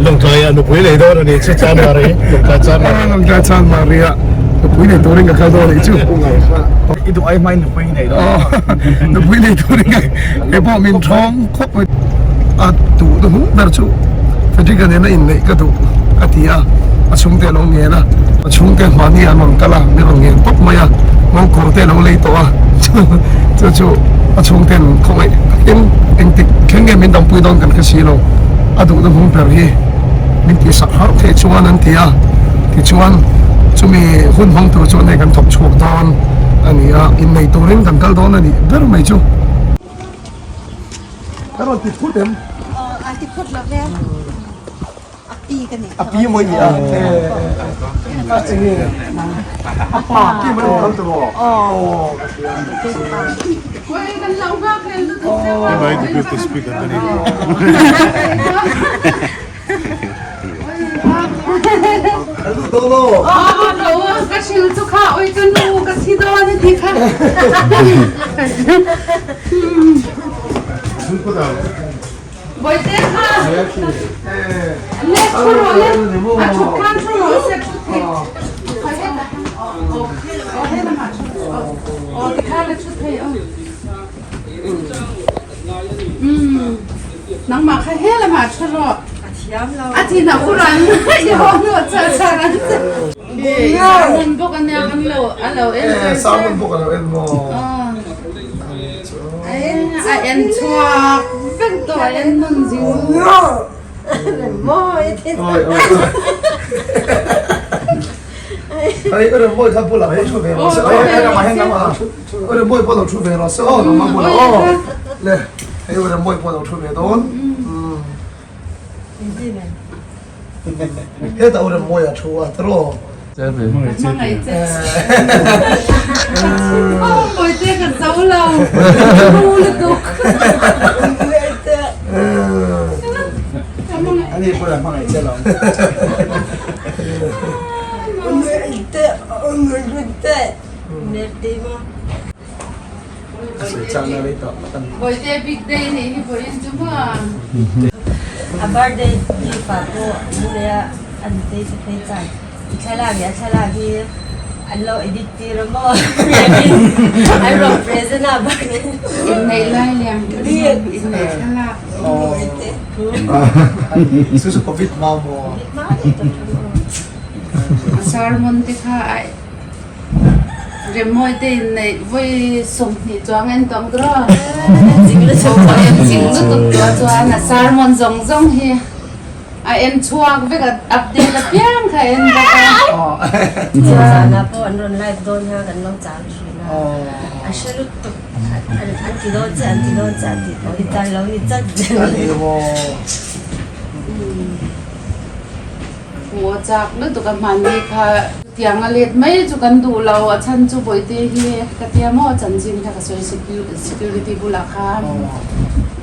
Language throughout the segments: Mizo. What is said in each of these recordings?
Lawngtlai ah nupui nei dawn a nih chu Chanmari, Lawngtlai Chanmari. Lawngtlai Chanmari ah nupui nei turin ka kal dawn a nih chu. I duh ai hmain nupui nei dawn. Nupui nei turin ka kei pawh min thawng khawp mai. A duh na hung ber chu Frederick-a nena inneih ka duh a ti a, a chhungte a lo ngen a, a chhungte mahni an rawn kal a, min rawn ngen pawp mai a, mawngkawr te a lo lei tawh a, chu chu a chhungten khawngaih takin engtik thleng nge min dampui dawn kan hre si lo, a duhna hung ber hi min tihsak harh theih chuan an ti a, tichuan chumi hun hmang tur chuan hei kan thawk chhuak dawn a ni a, innei turin kan kal dawn a nih ber mai chu. Ka rawn ti phut em? Aw, a ti phut lo ve. A pi ka ni. A pi mawi ni a. A enge? A pa pi mawi ni kal tawh. Aw. Mai deputy speaker ka ni. Ka hril chu kha oi ka nu ka thi dawn a ti kha. Bawihte kha le thu rawh le a thut khan thu rawh se thu thei. Aw tikhan a thu thei aw. Nangmah kha he lamah tha rawh. A thiam lo. A thin a ur ang. I haw hnu a char char ang che. Salmon bawk a nia kan lo a lo en char char. Salmon bawk a lo en maw. A en chhuak vek tawh a en nawn zing. Mawi a thin. Ai ore mawi kha bulah pawh thu ve rawh se. Ore mawi pawh lo thu ve rawh se aw nangmah bulah aw. Le hei ore mawi pawh lo thu ve dawn. Hetah ore mawi a thu a tiraw. Hmangaih che. Mawite ka zo lo. Ru lutuk. Ani pawh hmangaih che lo. Bawihte big day nih hi vawiin chu maw. A birthday gift ah pawh Muleia a nutei te phei chuan i thlalak leh a thlalak hi an lo edit tir a maw an rawn present a birthday Inneih lai liam inneih thlalak. Chu chu covid hma maw? Covid hma daih tawh thu aw. A sermon te kha a Remmawi te inneih vawi 20 chuang en tawng tawh a. En zing lutuk tawh chuan a sermon zawng zawng hi a en chhuak vek a update apiang kha a en bawk a. Zanah pawh an rawn live dawn kha kan lo chang thin a, a hre lutuk an ti dawn che an ti dawn che a tih pawh hi tan lo ni chat zel. Ngaw chak lutuk a hmanni kha tiang a let mai chu kan duh lo a chhan chu Bawihte hi ka tia maw chanchin kha ka sawi security bulah khan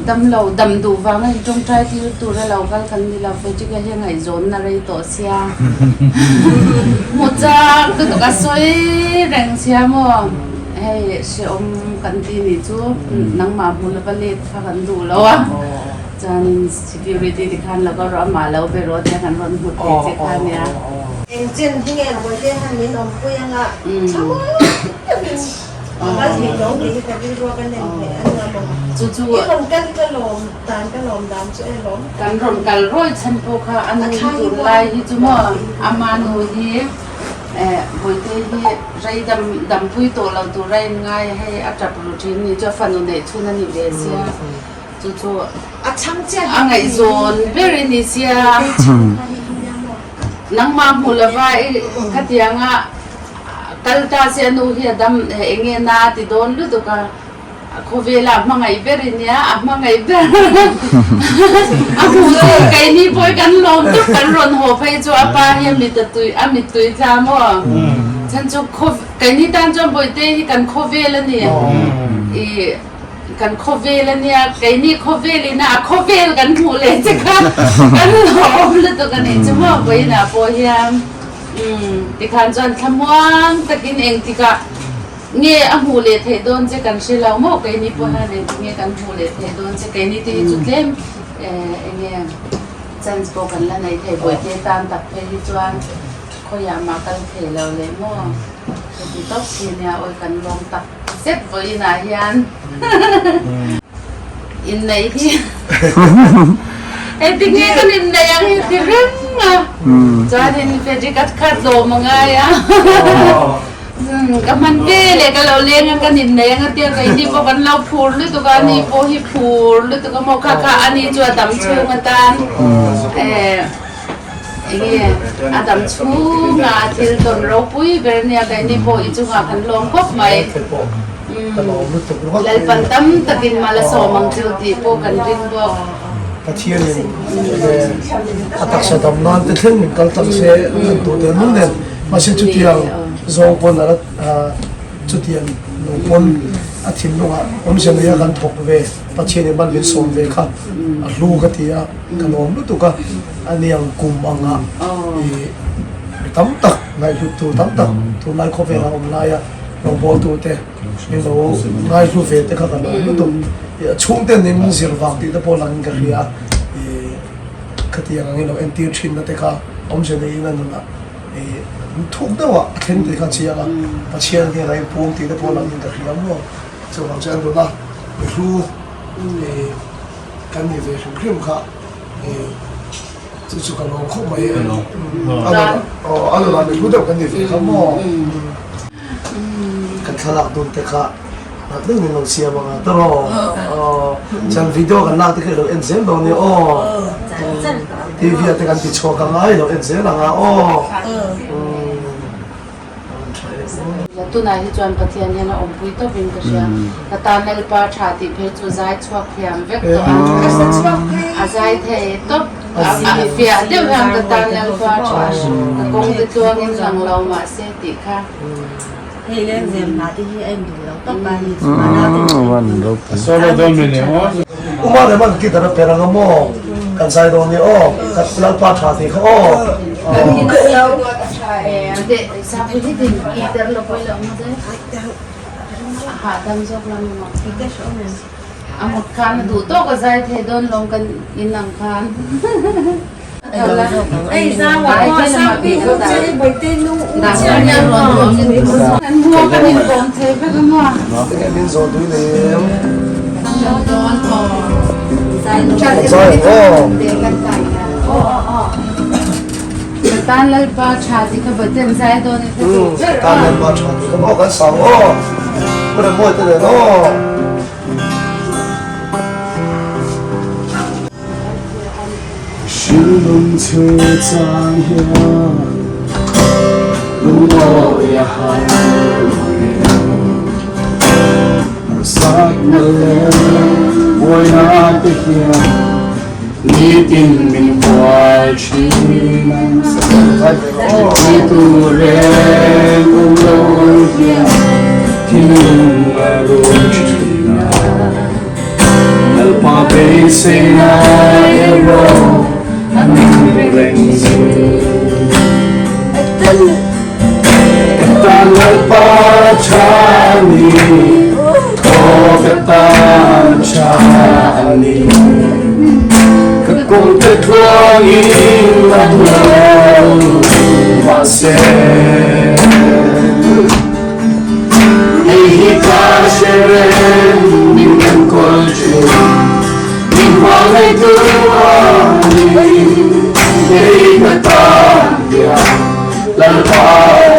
dam lo dam duh vang a tawngtai tir tur a lo kal kan ni lo Frederick-a hi a ngaihzawn na rei tawh sia hmu chak lutuk a sawi reng sia maw hei hrehawm kan ti nih chu nangmah hmu lova let kha kan duh lo a. Chuanin security ti khan lo ka rawh amah lo be rawh tia kan rawn hmu thei che kha nia. Eng chen hi nge Bawihte han min awmpui anga tha mawi takin a kal thei lo tih hi ka rilru a ka nem theih a nia maw. Chu chu I rawn kal hi ka lawm dan ka lawm dan chu e lawm. Kan rawn kal rawi chhan pawh kha a nu hi tun lai hi chu maw ama nu hi Bawihte hi rei dam dampui tawh lo tur a inngai a hei a tap ru thin ni chu a fanu neih chhun a ni ve sia. Chu chu a ngaihzawn ber i ni sia. Nangmah hmu lova i khatianga kal ta se a nu hi a dam eng nge na a ti dawn lutuk a, khawvela a hmangaih ber i nia, a hmangaih ber a hmu che keini pawh hi kan lawm tawp kan rawn haw phei chu a pa hi a mit a tui a mittui tla maw? Chhan chu keini tan chuan Bawihte hi kan khawvel a ni. I. Kan khawvel a nia, keini khawvel ina a khawvel kan hmuh leh che kha kan lawm lutuk a nih chu maw vawiinah pawh hian umm tikhan chuan thlamuang takin engtikah nge a hmuh leh theih dawn che kan hre lo maw keini pawh hian engtik nge kan hmuh leh theih dawn che keini te hi chu tlem eh eng nge. Chance pawh kan la nei thei Bawihte tan tak phei hi chuan khawiah mah kal thei lo leh maw heti tawp khi nia awi kan lawm tak zet vawiinah hian inneih hi heti nge kan inneih ang hi ti reng a chuanin Frederick a kha tlawm a ngai a. Ka hman ve leh ka lo leng a, ka nin nei ang a tia keini pawh kan lo phur lutuk a, ani pawh hi phur lutuk a maw kha kha ani chu a dam chhung atan eh enge a dam chhunga a thil tawn ropui ber ania keini pawh i chungah kan lawm khawp mai Lalpan tam takin mal a sawm ang chu tih pawh kan ring bawk. Pathianin a taksa dam nan te thleng min kal tak se an duh tel nul nen. Mahse chutiang zawng pawn a la chutiang lo pawn a thinlungah awmzia nei a kan thawk ve Pathian in man min sawm ve kha a hlu ka ti a ka lawm lutuk a aniang kum anga ih mi tam tak ngaihhlut tur tam tak tunlai khawvela awm laia rawngbawltu te min lo ngaihlu ve te kha ka lawm lutuk ih a chhungten min zir vang tih te pawh langin ka hria ih khatiang angin lo entir thinna te kha awmzia neiin a nunah Thuk deuh ah a thleng tih kha chiang a, Pathian hian a inpuang tih te pawh langin ka hria maw? Chuvang chuan tuna mi hlu kan nih ve hrim hrim kha chu chu ka lawm khawp mai a nunah mi hlu deuh kan nih ve kha maw? Kan thlalak dun te kha nat deuh in lo siam ang a tawrh aw chuan video kan lak te kha i lo en zel dawn nia aw TV ah te kan ti chhuak ang a i lo en zel ang a aw Tunah hi chuan Pathian hian a awmpui tawp in ka hria ka tan Lalpa tha tih phei chu zai chhuak thiam vek tawh a a zai thei tawp a fiah deuh hian ka tan Lalpa tha ka kawng te tluangin lang lo mahse tih kha. Hei lengzem hna te hi a in duh lo tawp a ni chu a nau te Solo dawn mi ni maw? Uma leh man guitar a per anga maw? Kan zai dawn ni aw, ka Lalpa tha tih kha aw. Min zawh tui nei em? Zai aw. Tan Lalpa tha ti kha baten zai dawn i Tan Lalpa tha ti kha maw kan sang aw. Kura mawi te nen aw. Hrilhlum chu chang hian lungawi a har mange. Harsatna leh buaina te hian nitin min hual thin. Ti tur reng awm lo hian thinlung a run thin a. Lalpa beiseina erawh a nung reng zel. Ka tan Lalpa tha a ni, aw ka tan tha a ni. Ka kawngte tluangin a hmu mahse. Hei hi ka hre reng min enkawl thin, min hmangaihtu a ni. Hei ka tan hian Lalpa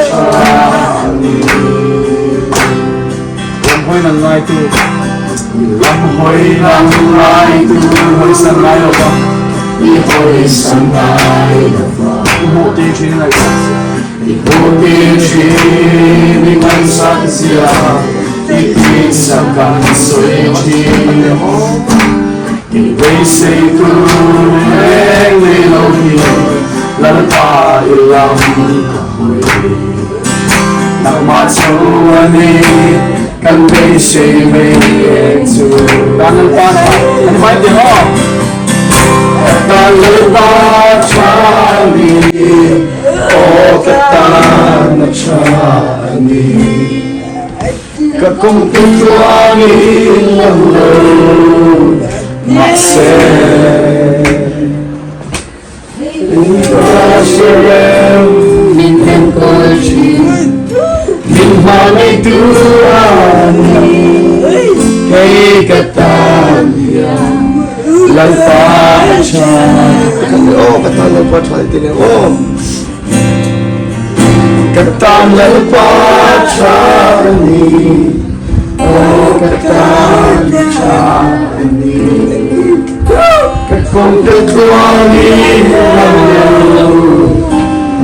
tha a ni. Lam hawi nang ngaitu, lam hawi nang ngaitu, hawisan ngai lo va, i hawisan ngai lo va. I hmuh ti thin i ngaihsak zia. I hmuh ti thin i ngaihsak zia, i tisa kan sawi thin. I beisei tur reng nei lo hi Lalpa i lam ka hawi. Nangmah chu a ni kan beisei mai eng chu. Tan Lalpa tha a ni mai tih aw. Tan Lalpa tha a ni, aw ka tan a tha a ni. Ka kawngte tluangin lang lo mahse. Ka min enkawl thin, min hmangaihtu a ni. Kei ka tan hian Lalpa a tha. Aw ka tan Lalpa tha i ti leh aw. Ka tan Lalpa tha a ni, aw ka tan tha a ni. Ka kawng te tluangin lang lo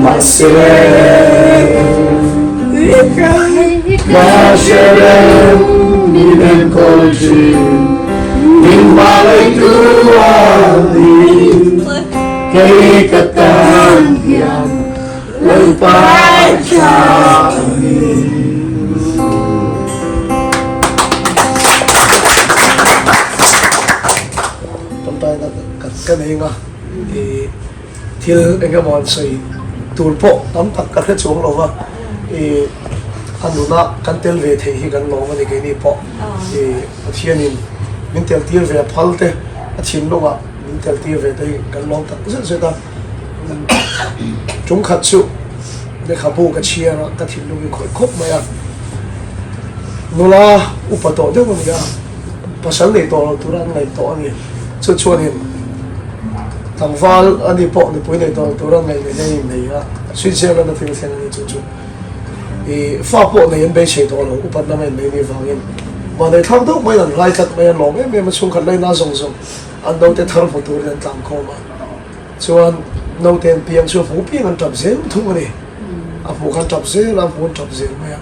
mahse ka hre reng min enkawl thin, min hmangaihtu a ni. Kei ka tan hian Lalpa tha a ni. Tawngtaina ka nei anga i thil eng emaw an sawi tur pawh tam tak ka hre chuang lo va, i a nuna kan tel ve thei hi kan lawm a ni keini pawh i Pathianin min tel tir ve a phal te a thinlungah Min tel tir ve te hi kan lawm tak zet zet a, tum khat chu lehkhabu ka chhiar a, ka thinlung hi khawih khawp mai a, nula upa tawh deuh a ni a, pasal nei tawh lo tura an ngaih tawh a ni, chu chuanin tlangval a ni pawh nupui nei tawh lo tura an ngaih nei hian innei a, Switzerland a thil thleng a ni chu chu i fa pawh nei an beisei tawh lo, upat lama innei ni vangin mahni thlak deuh maiin an rai tlat mai a, lawm em em a chhungkhat laina zawng zawng. An naute thar hmu turin an tlang khawm a, chuan naute an piang chu a hmu piang an tap zel thung a ni. A hmuh khan tap zel a, a hmu an tap zel mai a.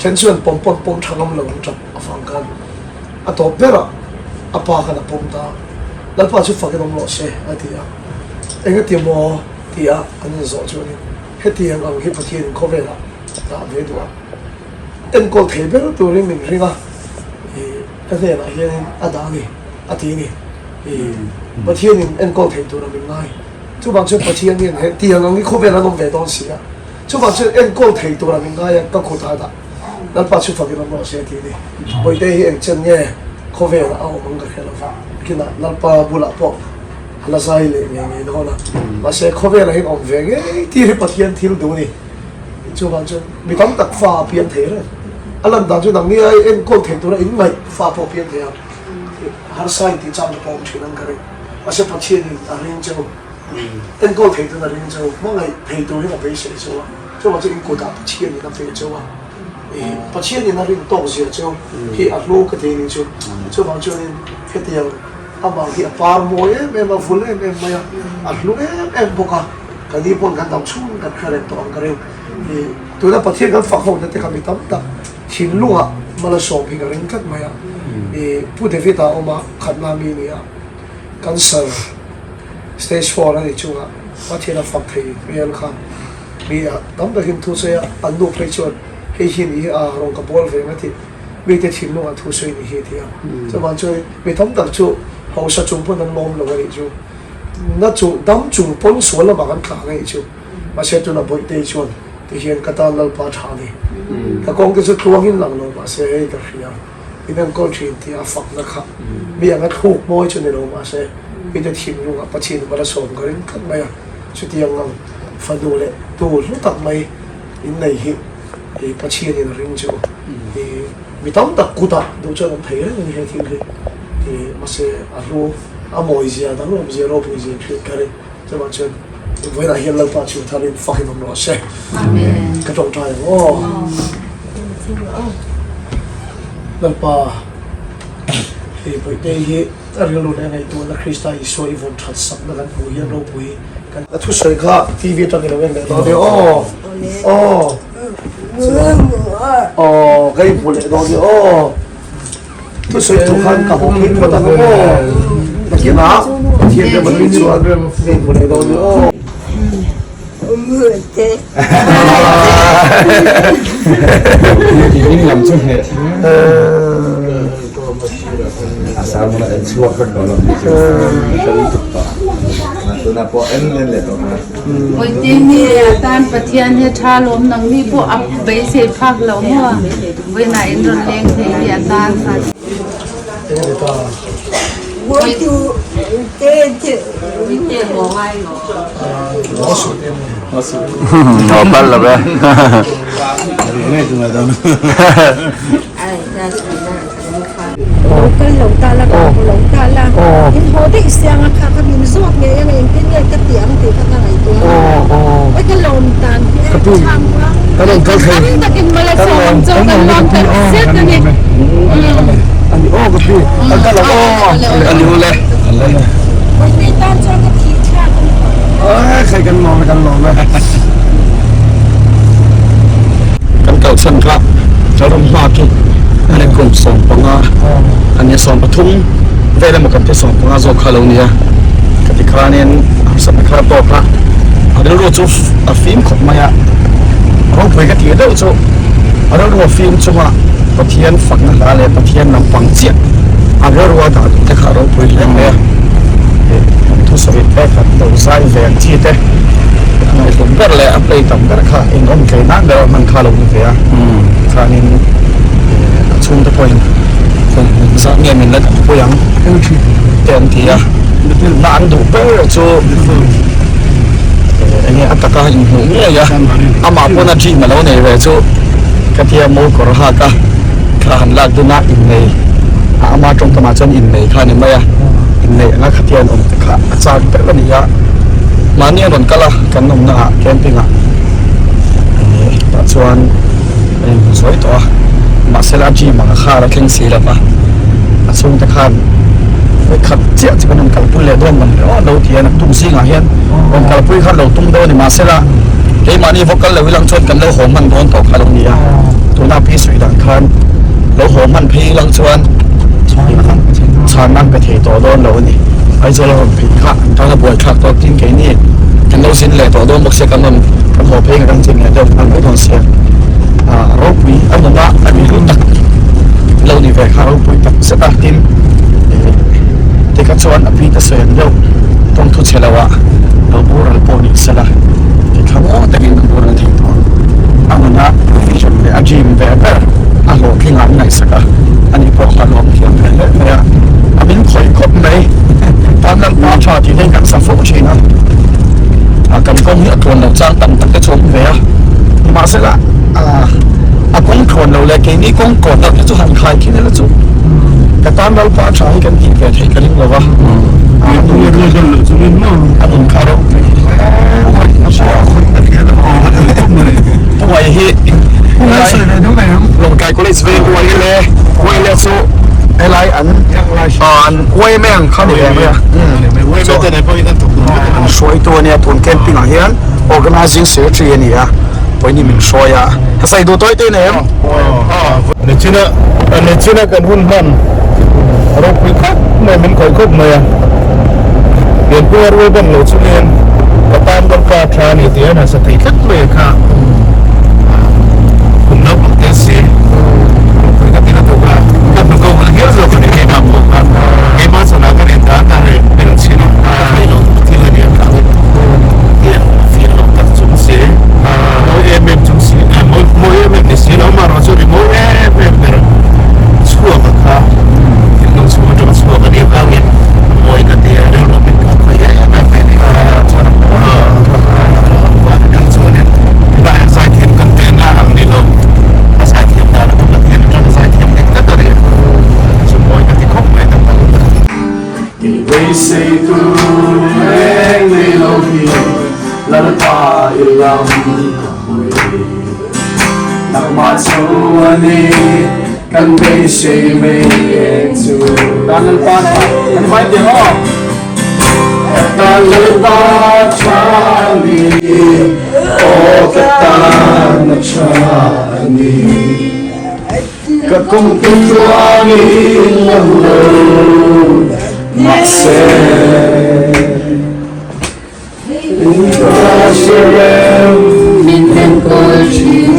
Then chuan pawm pawn pawm tha ngam lo an tap avang khan a tawp berah a pa khan a pawm ta a, Lalpa chu fakin awm rawh se a ti a. Engati maw ti a an inzawh chuanin hetiang ang hi Pathianin khawvelah dah ve duh a, enkawl thei ber turin min ring a, ih ka hnenah hianin a dah a ni. A ti a ni. I Pathianin enkawl thei tur a min ngai. Chuvang chuan Pathian hian he tiang ang hi khawvel an awm ve dawn si a. Chuvang chuan enkawl thei tur a min ngai a, ka kut a dah. Lalpa chu fakin awm rawh se a ti a ni. Bawihte hi eng chen nge khawvel a awm ang ka hre lo va. Kinah Lalpa bulah pawh a la zai leh ngei ngei dawn a. Mahse khawvelah hian awm ve ngei tir hi Pathian thil duh a ni. Chuvang chuan mi tam tak fa a piang thei reng. A lan dan chu nangni ai enkawl thei tura inngaih fa pawh a piang thei a. Harsa in tih chang te pawh awm thin ang ka ring. Mahse Pathianin a ring cheu, enkawl thei tuin a ring cheu, hmangaih thei turin a beisei cheu a, chuvang chu in kutah Pathianin a pe cheu a, ih Pathianin a rin tawk zia cheu hi a hlu ka ti ni chu. Chuvang chuanin hetiang amah hi a par mawi em em a, vul em em mai a, a hlu em em bawk a, ka ni pawn kan dam chhungin kan hre reng tawh ang ka ring. Ih tuna Pathian kan fak ho na te kha mi tam tak Thinlungah Malasawm hi ka ring tlat mai a, i Pu David-a awm a, khatna mi ni a, cancer stage four a nih chungah Pathian a fak thei hmel kha mi a tam takin thu sawi a, an nu phei chuan hei hi ni hi a rawn ka bawl ve nga tih mite thinlungah thu sawi ni hi a ti a, chuvang chuan mi tam tak chu hausa chung pawn an lawm lo a nih chu, na chu dam chung pawn sual lamah kan tla ang a nih chu. Mahse tuna Bawihtei chuan tihian ka tan Lalpa tha ni. Ka kawng te chu tluangin lang lo mahse hei ka hria, min enkawl thin tih a fakna kha mi anga thluk mawi chu ni lo mahse mite thinlungah Pathian in a la sawm ka ring tlat mai a, chutiang ang fanu leh tu hlu tak mai in nei hi i Pathian in a ring chu i mi tam tak kutah duh chuan awm thei reng a ni he thil hi i mahse a hlu a mawi zia danglam zia ropui zia hriat ka ring. Chuvang chuan vawiinah hian Lalpa chu tharin fakin awm rawh se. Amen. Ka tawngtai ang aw. Lalpa, hei Bawihtei hi a rilru leh a ngaihtuahna Krista Isua i vawn that sakna kan hmuh hian ropui kan A thusawi kha TV atangin lo en leh dawn nia aw. Aw. Aw, ka inhmu leh dawn nia aw. Thusawi tur khan ka haw phei phawt ang aw. Nakinah Pathian te Pathian chuan ka inhmu leh dawn nia aw. Tihming lam chu hneh. A sermon a en chhuak vek tawh lo tih chu ka ring tuk tawh. Tunah pawh en en leh tawh kha. Awite nge a tan Pathian hi a tha lawm nang mi pawh a beisei phak lo maw vawiinah in rawn leng thei hi a tan kha. Haw pal lo ve. Lo kal lo ta la ka haw lo ta la in haw daih siang a kha ka min zawt ngei ang engtin nge ka tih ang tih kha ka ngaihtuah a oi ka lawm dan hi e ka chhang kuang tam takin mala sawm ang chu kan lawm tak zet a ni. Ani aw ka pi kan kal ang aw Ani ule. Oi ni tan chuan ka thih thlak a ni Ai khai kan lawm e kan lawm e. Kan kalsan kha ram hma khi a ni kum 15 a nia 13 vel emaw kan ti 15 zawk kha lo nia ka ti khanin harsatna kha tawk a a rilru chu a fim khawp mai a ropui ka tih deuh chu a rilru a fim chunga Pathian fakna hla leh Pathian lampang chiah a rilru a dah duh te kha a ropui hle mai a kan thusawi te kan lo zai ve ang chi te a ngaihhlum ber leh a play tam ber kha in awm tlei nan ber a hman kha lo ni ve a khanin a chhungte pawhin zat nge min la pui ang te an ti a na an duh ber chu enge a taka inhmuh ngei a amah pawn a dream a lo nei ve chu ka tia mo kawr hak a thla han lak dun a innei a ama tawngkamah chuan innei kha a ni mai a inneih anga khatia an awm te kha a chak ber a ni a mahni a rawn kal a kan awmna ah camping ah tah chuan a inhmu sawi tawh a mahse la gym ang kha a la thleng si lo va a chhungte khan vawikhat chiah chu kan rawn kalpui leh dawn mang hle lo ti a naktuk zingah hian rawn kalpui kha lo tum dawn a ni mahse la keimahni vaw kal lo ilang chuan kan lo haw hman dawn tawh kha lo ni a tuna pi sawi dan khan lo haw hman phei ilang chuan chhan nan pe thei tawh dawn lo a ni Aizawl a rawn phei kha an tan a buai thlak tawh tin keini kan lo zin leh tawh dawn bawk sia kan rawn kan haw phei kan zin leh deuh nghal mai dawn sia ah ropui a nuna a mi hlu tak lo ni ve kha ropui tak zet a tin tikha chuan a pi te sawi ang deuh tawng thu chhe lo ah lo boral pawh ni sela tithla maw takin a boral thei tawh ang a nuna vision leh a dream ve ber a hlawhtling ah an ngaihsak a ani pawh kha lawm thiam ve hle mai a a min khawih khawp mai tan lalpa tha tih hian kan sa fo thin a ah kan kawng hi a tluan lo chang tam tak te chu a awm ve a nimahsela ah a kawng tluan lo leh keini kawng kawn loh te chu han khai khin ila chu ka tan lalpa tha hi kan tih ve theih ka ring lo va a nun kha ropui Puai hi Lawngtlai College veng Puai le Puai le chu helai an an uai mai ang kha ni ve mai a an hruaitu a nia tun camping ah hian organizing secretary a ni a pawhin min hruai a ka sawi duh tawi te nei em Nichina nichina kan hun hman ropui khawp mai min khawih khawp mai a pianpui a rual ban lo chungin ka tan lalpa tha a ni tih a nasa thei tlat mai kha kum naupang te si ropui ka ti na tuk a ka hnu ko hal hial zawk a ni keimah pawh kha keimah chhanah ka rin dan a reh bel chin a ka thei lo thil a ni a kha tiang fiah lo tak chung si mawi em em chung si mawi em em ni si lo amaherawhchu ri mawi em em ber chhuak a kha thinlung chhung atanga chhuak a nih avangin mawi ka ti a rilru min kha khawi em em mai a ni chuan chuanin zaithiam kan tehna ang ni lo a zaithiam dan a Pathian atanga zaithiam dik tak a ni chu mawi ka ti khawp mai tak tak. I beisei tur reng nei lo hi Lalpa i lam ka hawi. Nangmah chu a ni kan beisei mai eng chu. Tan Lalpa tha kan vai teh aw. Ka tan Lalpa tha a ni, aw ka tan a tha a ni. Ka kawngte tluangin la lo mahse Ka hre reng min enkawl thin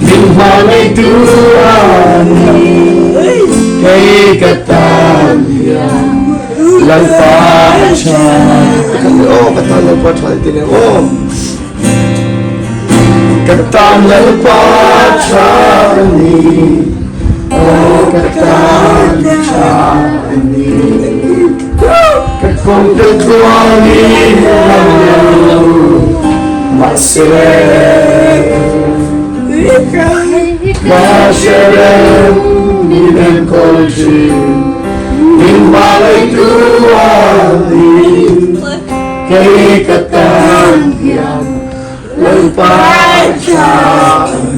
Min hma ngeitu a ni Kei ka tan hian Lalpa a tha Aw ka tan Lalpa tha ti leh aw. Ka tan Lalpa tha a ni, aw ka tan tha a ni. Kawngte tluangin lang lo mahse Ka hre reng min enkawl thin Min hmangaihtu a ni Kei ka tan hian Lalpa tha a ni.